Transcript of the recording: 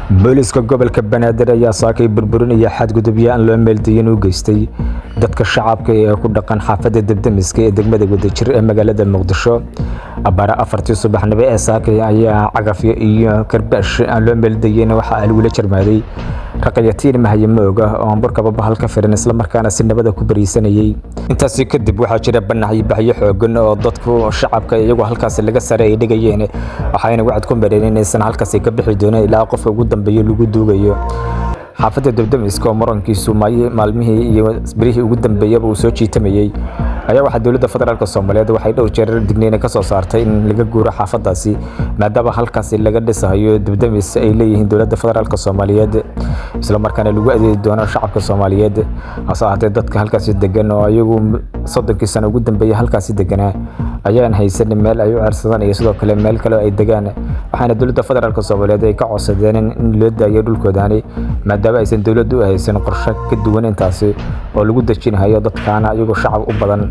Booliska gobolka Banaadir ayaa saakay burburinaya xadgudubyo aan loo meeldayin u geystay dadka shacabka ee ku dhaqan xaafadda Debdemiska ee degmada Wadajir ee magaalada Muqdisho. Abbaare 4tii subaxnimo ee saakay ayaa cagafyo iyo karbaash aan loo meeldayin waxa lagula jarmaaday raqayatiin mahayamooga oo aan burkaba bahal ka firin, islamarkaana si nabada ku bariisanayay. Intaasi kadib waxaa jira banaxyo baxyo xoogan oo dadku shacabka iyagoo halkaasi laga sare ay dhigayeen, waxayna wacad ku mareen inaysan halkaasi ka bixi doonin ilaa qofka ugu dambeeya lagu duugayo. Xaafadda Debdemiska oo murankiisu maalmihii iyo birihii ugu dambeeyaba uu soo jiitamayey ayaa waxaa dowladda federaalk Soomaaliyeed waxay dhowr jeer digniina ka soo saartay in laga guuro xaafadaasi, maadaama halkaasi laga dhisayo debdemis ay leeyihiin dowladda federaalk Soomaaliyeed, islamarkaana lagu adeegi doono shacabka Soomaaliyeed. Hase ahaatee dadka halkaasi degan oo ayagu 30kii sano ugu dambeeyay halkaasi deganaa ayaan haysan meel ay u ceersadaan iyo sidoo kale meel kale ay degaan, waxaana dowladda federaalk Soomaaliyeed ay ka codsadeen in loo daayo dhulkoodani, maadaama aysan dowladdu u haysan qorshe ka duwan intaasi oo lagu dejinayo dadkaana iyagoo shacab u badan.